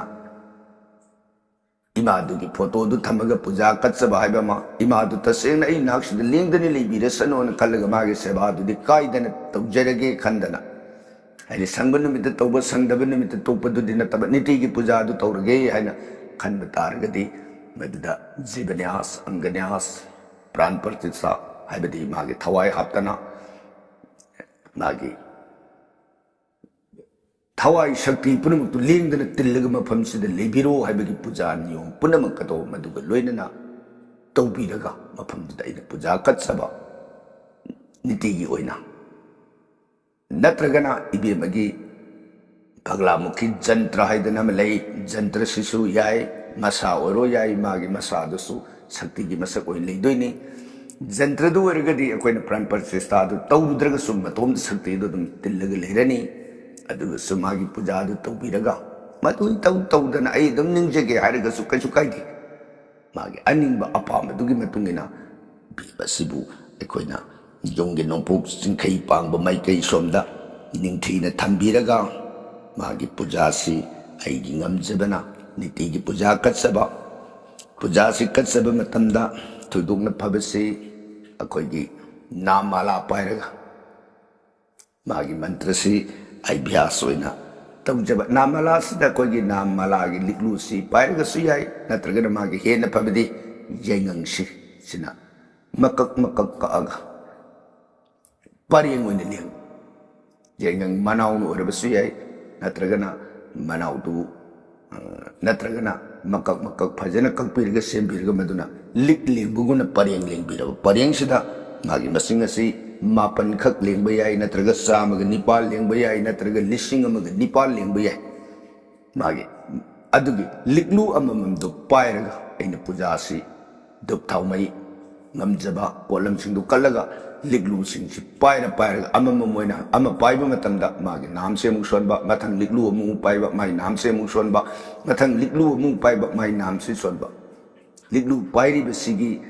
ꯏꯃꯥꯗꯨꯒꯤ photo ꯗꯨ ꯊꯝꯃꯒ ꯄꯨꯖꯥ ꯀꯠꯆꯕ ꯍꯥꯏꯕ ꯑꯃ, ꯏꯃꯥꯗꯨ ꯇꯁꯦꯡꯅ ꯑꯩ ꯅꯥꯛꯁꯤꯗ ꯂꯦꯡꯗꯅ ꯂꯩꯕꯤꯔꯁꯅꯨꯅ ꯈꯜꯂꯒ ꯃꯥꯒꯤ ꯁꯦꯕꯥꯗꯨꯗꯤ ꯀꯥꯏꯗꯅ ꯇꯧꯖꯔꯒꯦ ꯈꯟꯗꯅ, ꯍꯥꯏꯗꯤ ꯁꯪꯕ ꯅꯨꯃꯤꯠꯇ ꯇꯧꯕ, ꯁꯪꯗꯕ ꯅꯨꯃꯤꯠꯇ ꯇꯣꯛꯄꯗꯨꯗꯤ ꯅꯠꯇꯕ, ꯅꯤꯇꯤꯒꯤ ꯄꯨꯖꯥꯗꯨ ꯇꯧꯔꯒꯦ ꯍꯥꯏꯅ ꯈꯟꯕ ꯇꯥꯔꯒꯗꯤ, ꯃꯗꯨꯗ ꯖꯤꯕꯅ꯭ꯌꯥꯁ, ꯑꯪꯒꯅ꯭ꯌꯥꯁ, ꯄ꯭ꯔꯥꯟ ꯄ꯭ꯔꯇꯤꯁꯊꯥ, ꯍꯥꯏꯕꯗꯤ ꯃꯥꯒꯤ ꯊꯋꯥꯏ ꯍꯥꯞꯇꯅ, ꯃꯥꯒꯤ ꯊꯋꯥꯏ ꯁꯛꯇꯤ ꯄꯨꯝꯅꯃꯛꯇꯨ ꯂꯦꯡꯗꯅ ꯇꯤꯜꯂꯒ ꯃꯐꯝꯁꯤꯗ ꯂꯩꯕꯤꯔꯣ ꯍꯥꯏꯕꯒꯤ ꯄꯨꯖꯥ ꯅꯤꯌꯣꯝ ꯄꯨꯝꯅꯃꯛ ꯑꯗꯣ ꯃꯗꯨꯒ ꯂꯣꯏꯅꯅ ꯇꯧꯕꯤꯔꯒ ꯃꯐꯝꯗꯨꯗ ꯑꯩꯅ ꯄꯨꯖꯥ ꯀꯠꯆꯕ ꯅꯤꯇꯤꯒꯤ ꯑꯣꯏꯅ꯫ ꯅꯠꯇ꯭ꯔꯒꯅ ꯏꯕꯦꯝꯃꯒꯤ ꯕꯒꯂꯥꯃꯨꯈꯤ ꯖꯟꯇ꯭ꯔ ꯍꯥꯏꯗꯅ ꯑꯃ ꯂꯩ, ꯖꯟꯇ꯭ꯔꯁꯤꯁꯨ ꯌꯥꯏ, ꯃꯁꯥ ꯑꯣꯏꯔꯣ ꯌꯥꯏ, ꯃꯥꯒꯤ ꯃꯁꯥꯗꯨꯁꯨ ꯁꯛꯇꯤꯒꯤ ꯃꯁꯛ ꯑꯣꯏꯅ ꯂꯩꯗꯣꯏꯅꯤ꯫ ꯖꯟꯇ꯭ꯔꯗꯨ ꯑꯣꯏꯔꯒꯗꯤ ꯑꯩꯈꯣꯏꯅ ꯄ꯭ꯔꯥꯟ ꯄ꯭ꯔꯇꯤꯁꯊꯥꯗꯨ ꯇꯧꯔꯨꯗ꯭ꯔꯒꯁꯨ ꯃꯇꯣꯝꯇ ꯁꯛꯇꯤꯗꯨ ꯑꯗꯨꯝ ꯇꯤꯜꯂꯒ ꯂꯩꯔꯅꯤ꯫ ꯑꯗꯨꯒꯁꯨ ꯃꯥꯒꯤ ꯄꯨꯖꯥꯗꯨ ꯇꯧꯕꯤꯔꯒ, ꯃꯗꯨ ꯇꯧ ꯇꯧꯗꯅ ꯑꯩ ꯑꯗꯨꯝ ꯅꯤꯡꯖꯒꯦ ꯍꯥꯏꯔꯒꯁꯨ ꯀꯩꯁꯨ ꯀꯥꯏꯗꯦ꯫ ꯃꯥꯒꯤ ꯑꯅꯤꯡꯕ ꯑꯄꯥꯝꯕꯗꯨꯒꯤ ꯃꯇꯨꯡ ꯏꯟꯅ ꯕꯦꯝ ꯑꯁꯤꯕꯨ ꯑꯩꯈꯣꯏꯅ ꯌꯨꯝꯒꯤ ꯅꯣꯡꯄꯣꯛ ꯆꯤꯡꯈꯩ ꯄꯥꯡꯕ ꯃꯥꯏꯀꯩ ꯁꯣꯝꯗ ꯅꯤꯡꯊꯤꯅ ꯊꯝꯕꯤꯔꯒ, ꯃꯥꯒꯤ ꯄꯨꯖꯥꯁꯤ ꯑꯩꯒꯤ ꯉꯝꯖꯕꯅ ꯅꯤꯇꯤꯒꯤ ꯄꯨꯖꯥ ꯀꯠꯆꯕ, ꯄꯨꯖꯥꯁꯤ ꯀꯠꯆꯕ ꯃꯇꯝꯗ ꯊꯣꯏꯗꯣꯛꯅ ꯐꯕꯁꯤ ꯑꯩꯈꯣꯏꯒꯤ ꯅꯥꯝ ꯃꯥꯂꯥ ꯄꯥꯏꯔꯒ ꯃꯥꯒꯤ ꯃꯟꯇ꯭ꯔꯁꯤ ꯑꯩ ꯑꯚ꯭ꯌꯥꯁ ꯑꯣꯏꯅ ꯇꯧꯖꯕ꯫ ꯅꯥꯝꯃꯂꯥꯁꯤꯗ ꯑꯩꯈꯣꯏꯒꯤ ꯅꯥꯝꯃꯂꯥꯒꯤ ꯂꯤꯛꯂꯨꯁꯤ ꯄꯥꯏꯔꯒꯁꯨ ꯌꯥꯏ, ꯅꯠꯇ꯭ꯔꯒꯅ ꯃꯥꯒꯤ ꯍꯦꯟꯅ ꯐꯕꯗꯤ ꯌꯥꯏꯉꯪꯁꯤ, ꯁꯤꯅ ꯃꯀꯛ ꯃꯀꯛ ꯀꯛꯑꯒ ꯄꯔꯦꯡ ꯑꯣꯏꯅ ꯂꯦꯡ꯫ ꯌꯥꯏꯉꯪ ꯃꯅꯥꯎꯅ ꯑꯣꯏꯔꯕꯁꯨ ꯌꯥꯏ, ꯅꯠꯇ꯭ꯔꯒꯅ ꯃꯅꯥꯎꯗꯨ, ꯑ, ꯅꯠꯇ꯭ꯔꯒꯅ ꯃꯀꯛ ꯃꯀꯛ ꯐꯖꯅ ꯀꯛꯄꯤꯔꯒ ꯁꯦꯝꯕꯤꯔꯒ ꯃꯗꯨꯅ ꯂꯤꯛ ꯂꯦꯡꯕꯒꯨꯝꯅ ꯄꯔꯦꯡ ꯂꯦꯡꯕꯤꯔꯕ꯫ ꯄꯔꯦꯡꯁꯤꯗ ꯃꯥꯒꯤ ꯃꯁꯤꯡ ꯑꯁꯤ ꯃꯥꯄꯟꯈꯛ ꯂꯦꯡꯕ ꯌꯥꯏ, ꯅꯠꯇ꯭ꯔꯒ ꯆꯥꯝꯃꯒ ꯅꯤꯄꯥꯜ ꯂꯦꯡꯕ ꯌꯥꯏ, ꯅꯠꯇ꯭ꯔꯒ ꯂꯤꯁꯤꯡ ꯑꯃꯒ ꯅꯤꯄꯥꯜ ꯂꯦꯡꯕ ꯌꯥꯏ꯫ ꯃꯥꯒꯤ ꯑꯗꯨꯒꯤ ꯂꯤꯛꯂꯨ ꯑꯃꯃꯝꯗꯨ ꯄꯥꯏꯔꯒ ꯑꯩꯅ ꯄꯨꯖꯥꯁꯤ ꯙꯨꯞ ꯊꯥꯎꯃꯩ ꯉꯝꯖꯕ ꯄꯣꯠꯂꯝꯁꯤꯡꯗꯨ ꯀꯠꯂꯒ ꯂꯤꯛꯂꯨꯁꯤꯡꯁꯤ ꯄꯥꯏꯔ ꯄꯥꯏꯔꯒ ꯑꯃꯃꯝ ꯑꯣꯏꯅ ꯑꯃ ꯄꯥꯏꯕ ꯃꯇꯝꯗ ꯃꯥꯒꯤ ꯅꯥꯝꯁꯦ ꯑꯃꯨꯛ ꯁꯣꯟꯕ, ꯃꯊꯪ ꯂꯤꯛꯂꯨ ꯑꯃꯨꯛ ꯄꯥꯏꯕ, ꯃꯥꯒꯤ ꯅꯥꯝꯁꯦ ꯑꯃꯨꯛ ꯁꯣꯟꯕ, ꯃꯊꯪ ꯂꯤꯛꯂꯨ ꯑꯃꯨꯛ ꯄꯥꯏꯕ, ꯃꯥꯒꯤ ꯅꯥꯝꯁꯤ ꯁꯣꯟꯕ꯫ ꯂꯤꯛꯂꯨ ꯄꯥꯏꯔꯤꯕꯁꯤꯒꯤ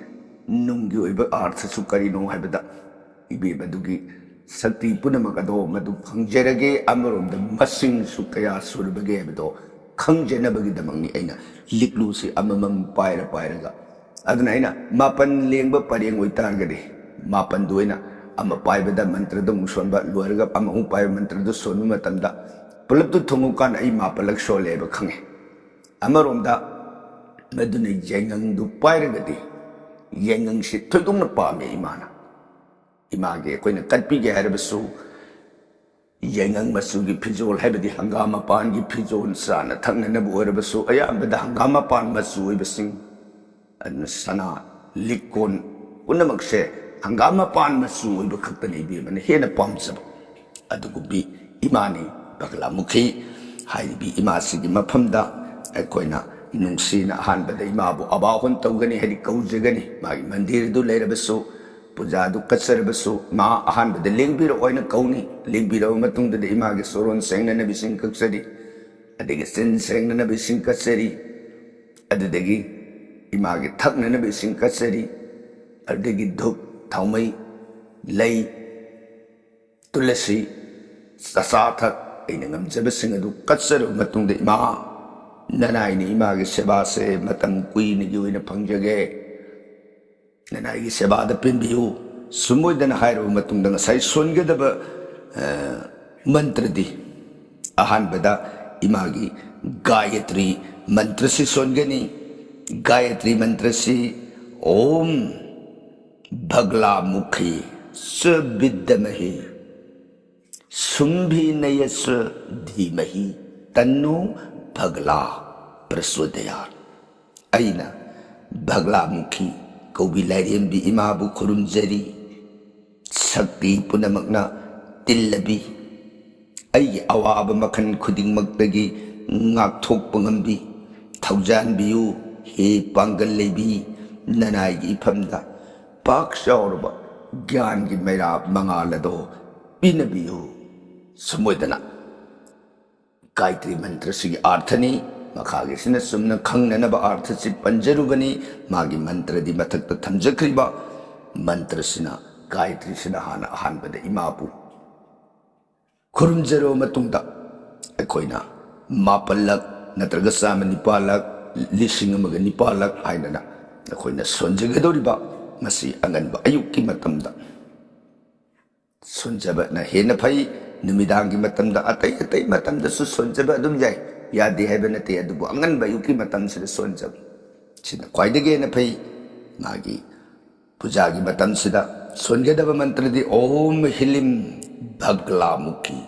ꯅꯨꯡꯒꯤ ꯑꯣꯏꯕ ꯑꯥꯔꯊꯁꯨ ꯀꯔꯤꯅꯣ ꯍꯥꯏꯕꯗ, ꯏꯕꯦꯝ ꯑꯗꯨꯒꯤ ꯁꯛꯇꯤ ꯄꯨꯝꯅꯃꯛ ꯑꯗꯣ ꯃꯗꯨ ꯐꯪꯖꯔꯒꯦ꯫ ꯑꯃꯔꯣꯝꯗ ꯃꯁꯤꯡꯁꯨ ꯀꯌꯥ ꯁꯨꯔꯕꯒꯦ ꯍꯥꯏꯕꯗꯣ ꯈꯪꯖꯅꯕꯒꯤꯗꯃꯛꯅꯤ ꯑꯩꯅ ꯂꯤꯛꯂꯨꯁꯤ ꯑꯃꯃꯝ ꯄꯥꯏꯔ ꯄꯥꯏꯔꯒ꯫ ꯑꯗꯨꯅ ꯑꯩꯅ ꯃꯥꯄꯟ ꯂꯦꯡꯕ ꯄꯔꯦꯡ ꯑꯣꯏꯇꯥꯔꯒꯗꯤ ꯃꯥꯄꯟꯗꯨ ꯑꯩꯅ ꯑꯃ ꯄꯥꯏꯕꯗ ꯃꯟꯇ꯭ꯔꯗꯨ ꯑꯃꯨꯛ ꯁꯣꯟꯕ, ꯂꯣꯏꯔꯒ ꯑꯃꯃꯨꯛ ꯄꯥꯏꯕ ꯃꯟꯇ꯭ꯔꯗꯨ ꯁꯣꯟꯕ ꯃꯇꯝꯗ ꯄꯨꯂꯞꯇꯨ ꯊꯨꯡꯉꯨꯀꯥꯟꯗ ꯑꯩ ꯃꯥꯄꯜꯂꯛ ꯁꯣꯜꯂꯦꯕ ꯈꯪꯉꯦ꯫ ꯑꯃꯔꯣꯝꯗ ꯃꯗꯨꯅ ꯌꯥꯏꯉꯪꯗꯨ ꯄꯥꯏꯔꯒꯗꯤ ꯌꯥꯏꯉꯪꯁꯤ ꯊꯣꯏꯗꯣꯛꯅ ꯄꯥꯝꯃꯦ ꯏꯃꯥꯅ꯫ ꯏꯃꯥꯒꯤ ꯑꯩꯈꯣꯏꯅ ꯀꯠꯄꯤꯒꯦ ꯍꯥꯏꯔꯕꯁꯨ ꯌꯥꯏꯉꯪ ꯃꯆꯨꯒꯤ ꯐꯤꯖꯣꯜ, ꯍꯥꯏꯕꯗꯤ ꯍꯪꯒꯥꯝ ꯃꯄꯥꯟꯒꯤ ꯐꯤꯖꯣꯜ, ꯆꯥꯅ ꯊꯛꯅꯅꯕ ꯑꯣꯏꯔꯕꯁꯨ ꯑꯌꯥꯝꯕꯗ ꯍꯪꯒꯥꯝ ꯃꯄꯥꯟ ꯃꯆꯨ ꯑꯣꯏꯕꯁꯤꯡ, ꯑꯗꯨꯅ ꯁꯅꯥ, ꯂꯤꯛꯀꯣꯟ ꯄꯨꯝꯅꯃꯛꯁꯦ ꯍꯪꯒꯥꯝ ꯃꯄꯥꯟ ꯃꯆꯨ ꯑꯣꯏꯕ ꯈꯛꯇꯅ ꯏꯕꯦꯝꯃꯅ ꯍꯦꯟꯅ ꯄꯥꯝꯖꯕ꯫ ꯑꯗꯨꯒꯨꯝꯕꯤ ꯏꯃꯥꯅꯤ ꯕꯒꯂꯥꯃꯨꯈꯤ ꯍꯥꯏꯔꯤꯕꯤ ꯏꯃꯥꯁꯤꯒꯤ ꯃꯐꯝꯗ ꯑꯩꯈꯣꯏꯅ ꯅꯨꯡꯁꯤꯅ ꯑꯍꯥꯟꯕꯗ ꯏꯃꯥꯕꯨ ꯑꯕꯥꯍꯣꯟ ꯇꯧꯒꯅꯤ, ꯍꯥꯏꯗꯤ ꯀꯧꯖꯒꯅꯤ꯫ ꯃꯥꯒꯤ ꯃꯟꯗꯤꯔꯗꯨ ꯂꯩꯔꯕꯁꯨ, ꯄꯨꯖꯥꯗꯨ ꯀꯠꯆꯔꯕꯁꯨ, ꯃꯥ ꯑꯍꯥꯟꯕꯗ ꯂꯦꯡꯕꯤꯔꯛꯑꯣ ꯍꯥꯏꯅ ꯀꯧꯅꯤ꯫ ꯂꯦꯡꯕꯤꯔꯕ ꯃꯇꯨꯡꯗꯗꯤ ꯏꯃꯥꯒꯤ ꯁꯣꯔꯣꯟ ꯁꯦꯡꯅꯅꯕꯁꯤꯡ ꯀꯠꯆꯔꯤ, ꯑꯗꯒꯤ ꯆꯤꯟ ꯁꯦꯡꯅꯅꯕ ꯏꯁꯤꯡ ꯀꯠꯆꯔꯤ, ꯑꯗꯨꯗꯒꯤ ꯏꯃꯥꯒꯤ ꯊꯛꯅꯅꯕ ꯏꯁꯤꯡ ꯀꯠꯆꯔꯤ, ꯑꯗꯨꯗꯒꯤ ꯙꯨꯞ, ꯊꯥꯎꯃꯩ, ꯂꯩ, ꯇꯨꯂꯁꯤ, ꯑꯆꯥ ꯑꯊꯛ, ꯑꯩꯅ ꯉꯝꯖꯕꯁꯤꯡ ꯑꯗꯨ ꯀꯠꯆꯔꯕ ꯃꯇꯨꯡꯗ, "ꯏꯃꯥ, ꯅꯅꯥꯏꯅ ꯏꯃꯥꯒꯤ ꯁꯦꯕꯥꯁꯦ ꯃꯇꯝ ꯀꯨꯏꯅꯒꯤ ꯑꯣꯏꯅ ꯐꯪꯖꯒꯦ, ꯅꯅꯥꯏꯒꯤ ꯁꯦꯕꯥꯗ ꯄꯦꯟꯕꯤꯌꯨ", ꯁꯨꯝ ꯑꯣꯏꯗꯅ ꯍꯥꯏꯔꯕ ꯃꯇꯨꯡꯗ ꯉꯁꯥꯏ ꯁꯣꯟꯒꯗꯕ, ꯑ, ꯃꯟꯇ꯭ꯔꯗꯤ ꯑꯍꯥꯟꯕꯗ ꯏꯃꯥꯒꯤ ꯒꯥꯌꯇ꯭ꯔꯤ ꯃꯟꯇ꯭ꯔꯁꯤ ꯁꯣꯟꯒꯅꯤ꯫ ꯒꯥꯌꯇ꯭ꯔꯤ ꯃꯟꯇ꯭ꯔꯁꯤ, "ॐ भगलामुखी च विद्महे शुम्भिनयस धीमहि तन्नो भगला प्रचोदयात्"꯫ ꯑꯩꯅ ꯚꯒꯂꯥꯃꯨꯈꯤ ꯀꯧꯕꯤ ꯂꯥꯏꯔꯦꯝꯕꯤ ꯏꯃꯥꯕꯨ ꯈꯨꯔꯨꯝꯖꯔꯤ꯫ ꯁꯛꯇꯤ ꯄꯨꯝꯅꯃꯛꯅ ꯇꯤꯜꯂꯕꯤ, ꯑꯩꯒꯤ ꯑꯋꯥꯕ ꯃꯈꯜ ꯈꯨꯗꯤꯡꯃꯛꯇꯒꯤ ꯉꯥꯛꯊꯣꯛꯄ ꯉꯝꯕꯤ, ꯊꯧꯖꯥꯟꯕꯤꯌꯨ꯫ ꯍꯦ ꯄꯥꯡꯒꯜ ꯂꯩꯕꯤ, ꯅꯅꯥꯏꯒꯤ ꯏꯐꯝꯗ ꯄꯥꯛ ꯆꯥꯎꯔꯕ ꯒ꯭ꯌꯥꯟꯒꯤ ꯃꯩꯔꯥ ꯃꯉꯥꯜ ꯑꯗꯣ ꯄꯤꯅꯕꯤꯌꯨ꯫ ꯁꯨꯝ ꯑꯣꯏꯗꯅ ꯒꯥꯌꯇ꯭ꯔꯤ ꯃꯟꯇ꯭ꯔꯁꯤꯒꯤ ꯑꯥꯔꯊꯅꯤ꯫ ꯃꯈꯥꯒꯤꯁꯤꯅ ꯆꯨꯝꯅ ꯈꯪꯅꯅꯕ ꯑꯥꯔꯊꯁꯤ ꯄꯟꯖꯔꯨꯕꯅꯤ꯫ ꯃꯥꯒꯤ ꯃꯟꯇ꯭ꯔꯗꯤ ꯃꯊꯛꯇ ꯊꯝꯖꯈ꯭ꯔꯤꯕ ꯃꯟꯇ꯭ꯔꯁꯤꯅ, ꯒꯥꯌꯇ꯭ꯔꯤꯁꯤꯅ ꯍꯥꯟꯅ ꯑꯍꯥꯟꯕꯗ ꯏꯃꯥꯕꯨ ꯈꯨꯔꯨꯝꯖꯔꯕ ꯃꯇꯨꯡꯗ ꯑꯩꯈꯣꯏꯅ ꯃꯥꯄꯜꯂꯛ ꯅꯠꯇ꯭ꯔꯒ ꯆꯥꯝꯃ ꯅꯤꯄꯥꯜꯂꯛ, ꯂꯤꯁꯤꯡ ꯑꯃꯒ ꯅꯤꯄꯥꯜꯂꯛ ꯍꯥꯏꯗꯅ ꯑꯩꯈꯣꯏꯅ ꯁꯣꯟꯖꯒꯗꯧꯔꯤꯕ ꯃꯁꯤ ꯑꯉꯟꯕ ꯑꯌꯨꯛꯀꯤ ꯃꯇꯝꯗ ꯁꯣꯟꯖꯕꯅ ꯍꯦꯟꯅ ꯐꯩ꯫ ꯅꯨꯃꯤꯗꯥꯡꯒꯤ ꯃꯇꯝꯗ, ꯑꯇꯩ ꯑꯇꯩ ꯃꯇꯝꯗꯁꯨ ꯁꯣꯟꯖꯕ ꯑꯗꯨꯝ ꯌꯥꯏ, ꯌꯥꯗꯦ ꯍꯥꯏꯕ ꯅꯠꯇꯦ, ꯑꯗꯨꯕꯨ ꯑꯉꯟꯕ ꯑꯌꯨꯛꯀꯤ ꯃꯇꯝꯁꯤꯗ ꯁꯣꯟꯖꯕ ꯁꯤꯅ ꯈ꯭ꯋꯥꯏꯗꯒꯤ ꯍꯦꯟꯅ ꯐꯩ꯫ ꯃꯥꯒꯤ ꯄꯨꯖꯥꯒꯤ ꯃꯇꯝꯁꯤꯗ ꯁꯣꯟꯒꯗꯕ ꯃꯟꯇ꯭ꯔꯗꯤ "ॐ ह्लीं भगलामुखी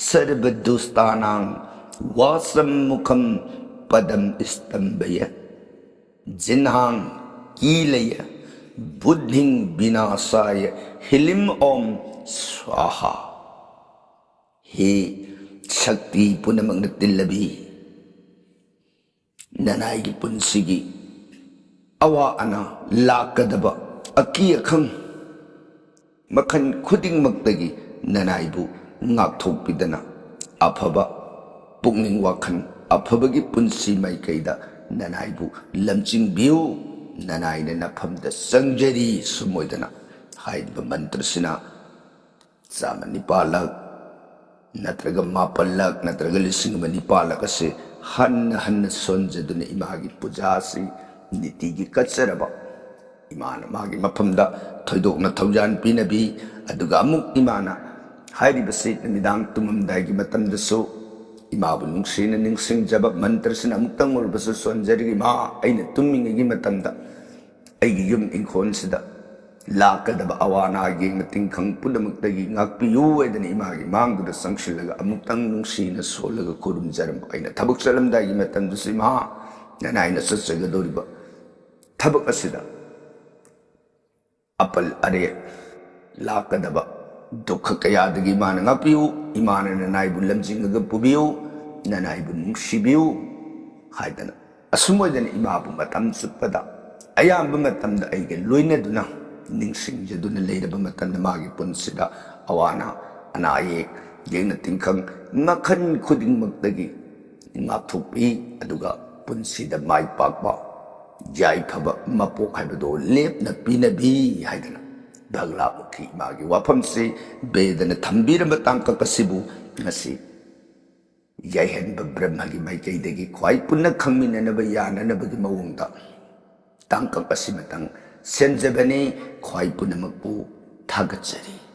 सर्वदुष्टानां वासं मुखं पदं स्तम्भय जिह्वां कीलय बुद्धिं विनाशाय ह्लीं ॐ स्वाहा"꯫ ꯍꯦ ꯁꯛꯇꯤ ꯄꯨꯝꯅꯃꯛꯅ ꯇꯤꯜꯂꯕꯤ, ꯅꯅꯥꯏꯒꯤ ꯄꯨꯟꯁꯤꯒꯤ ꯑꯋꯥ ꯑꯅꯥ, ꯂꯥꯛꯀꯗꯕ ꯑꯀꯤ ꯑꯈꯪ ꯃꯈꯜ ꯈꯨꯗꯤꯡꯃꯛꯇꯒꯤ ꯅꯅꯥꯏꯕꯨ ꯉꯥꯛꯊꯣꯛꯄꯤꯗꯅ, ꯑꯐꯕ ꯄꯨꯛꯅꯤꯡ ꯋꯥꯈꯜ ꯑꯐꯕꯒꯤ ꯄꯨꯟꯁꯤ ꯃꯥꯏꯀꯩꯗ ꯅꯅꯥꯏꯕꯨ ꯂꯝꯖꯤꯡꯕꯤꯌꯨ꯫ ꯅꯅꯥꯏꯅ ꯅꯐꯝꯗ ꯆꯪꯖꯔꯤ꯫ ꯁꯨꯝ ꯑꯣꯏꯗꯅ ꯍꯥꯏꯔꯤꯕ ꯃꯟꯇ꯭ꯔꯁꯤꯅ ꯆꯥꯝꯃ ꯅꯤꯄꯥꯜꯂꯛ ꯅꯠꯇ꯭ꯔꯒ ꯃꯥꯄꯜꯂꯛ ꯅꯠꯇ꯭ꯔꯒ ꯂꯤꯁꯤꯡ ꯑꯃ ꯅꯤꯄꯥꯜꯂꯛ ꯑꯁꯤ ꯍꯟꯅ ꯍꯟꯅ ꯁꯣꯟꯖꯗꯨꯅ ꯏꯃꯥꯒꯤ ꯄꯨꯖꯥ ꯑꯁꯤ ꯅꯤꯇꯤꯒꯤ ꯀꯠꯆꯔꯕ ꯏꯃꯥꯅ ꯃꯥꯒꯤ ꯃꯐꯝꯗ ꯊꯣꯏꯗꯣꯛꯅ ꯊꯧꯖꯥꯟ ꯄꯤꯅꯕꯤ꯫ ꯑꯗꯨꯒ ꯑꯃꯨꯛ ꯏꯃꯥꯅ ꯍꯥꯏꯔꯤꯕꯁꯤ ꯅꯨꯃꯤꯗꯥꯡ ꯇꯨꯝꯃꯝꯗꯥꯏꯒꯤ ꯃꯇꯝꯗꯁꯨ ꯏꯃꯥꯕꯨ ꯅꯨꯡꯁꯤꯅ ꯅꯤꯡꯁꯤꯡꯖꯕ ꯃꯟꯇ꯭ꯔꯁꯤꯅ ꯑꯃꯨꯛꯇꯪ ꯑꯣꯏꯔꯕꯁꯨ ꯁꯣꯟꯖꯔꯤ꯫ ꯏꯃꯥ, ꯑꯩꯅ ꯇꯨꯝꯃꯤꯉꯩꯒꯤ ꯃꯇꯝꯗ ꯑꯩꯒꯤ ꯌꯨꯝ ꯏꯪꯈꯣꯜꯁꯤꯗ ꯂꯥꯛꯀꯗꯕ ꯑꯋꯥ ꯑꯅꯥ, ꯌꯦꯡꯅ ꯇꯤꯡꯈꯪ ꯄꯨꯝꯅꯃꯛꯇꯒꯤ ꯉꯥꯛꯄꯤꯌꯨ ꯍꯥꯏꯗꯅ ꯏꯃꯥꯒꯤ ꯃꯥꯡꯗꯨꯗ ꯆꯪꯁꯤꯜꯂꯒ ꯑꯃꯨꯛꯇꯪ ꯅꯨꯡꯁꯤꯅ ꯁꯣꯜꯂꯒ ꯈꯨꯔꯨꯝꯖꯔꯝꯕ꯫ ꯑꯩꯅ ꯊꯕꯛ ꯆꯠꯂꯝꯗꯥꯏꯒꯤ ꯃꯇꯝꯗꯁꯨ, "ꯏꯃꯥ, ꯅꯅꯥꯏꯅ ꯆꯠꯆꯒꯗꯧꯔꯤꯕ ꯊꯕꯛ ꯑꯁꯤꯗ ꯑꯄꯜ ꯑꯔꯦ ꯂꯥꯛꯀꯗꯕ ꯗꯨꯈ ꯀꯌꯥꯗꯒꯤ ꯏꯃꯥꯅ ꯉꯥꯛꯄꯤꯌꯨ, ꯏꯃꯥꯅ ꯅꯅꯥꯏꯕꯨ ꯂꯝꯖꯤꯡꯉꯒ ꯄꯨꯕꯤꯌꯨ, ꯅꯅꯥꯏꯕꯨ ꯅꯨꯡꯁꯤꯕꯤꯌꯨ" ꯍꯥꯏꯗꯅ ꯑꯁꯨꯝ ꯑꯣꯏꯗꯅ ꯏꯃꯥꯕꯨ ꯃꯇꯝ ꯆꯨꯞꯄꯗ ꯑꯌꯥꯝꯕ ꯃꯇꯝꯗ ꯑꯩꯒ ꯂꯣꯏꯅꯗꯨꯅ ꯅꯤꯡꯁꯤꯡꯖꯗꯨꯅ ꯂꯩꯔꯕ ꯃꯇꯝꯗ ꯃꯥꯒꯤ ꯄꯨꯟꯁꯤꯗ ꯑꯋꯥ ꯑꯅꯥ, ꯑꯅꯥ ꯑꯌꯦꯛ, ꯌꯦꯡꯅ ꯇꯤꯡꯈꯪ ꯃꯈꯜ ꯈꯨꯗꯤꯡꯃꯛꯇꯒꯤ ꯉꯥꯛꯊꯣꯛꯄꯤ꯫ ꯑꯗꯨꯒ ꯄꯨꯟꯁꯤꯗ ꯃꯥꯏ ꯄꯥꯛꯄ, ꯌꯥꯏꯐꯕ ꯃꯄꯣꯛ ꯍꯥꯏꯕꯗꯣ ꯂꯦꯞꯅ ꯄꯤꯅꯕꯤ ꯍꯥꯏꯗꯅ ꯕꯒꯂꯥꯃꯨꯈꯤ ꯏꯃꯥꯒꯤ ꯋꯥꯐꯝꯁꯤ ꯕꯦꯗꯅ ꯊꯝꯕꯤꯔꯝꯕ ꯇꯥꯡꯀꯛ ꯑꯁꯤꯕꯨ ꯉꯁꯤ ꯌꯥꯏꯍꯟꯕ ꯕ꯭ꯔꯍ꯭ꯃꯒꯤ ꯃꯥꯏꯀꯩꯗꯒꯤ ꯈ꯭ꯋꯥꯏ ꯄꯨꯟꯅ ꯈꯪꯃꯤꯟꯅꯅꯕ ꯌꯥꯅꯅꯕꯒꯤ ꯃꯑꯣꯡꯗ ꯇꯥꯡꯀꯛ ꯑꯁꯤꯃꯇꯪ ꯁꯦꯝꯖꯕꯅꯤ꯫ ꯈ꯭ꯋꯥꯏ ꯄꯨꯝꯅꯃꯛꯄꯨ ꯊꯥꯒꯠꯆꯔꯤ꯫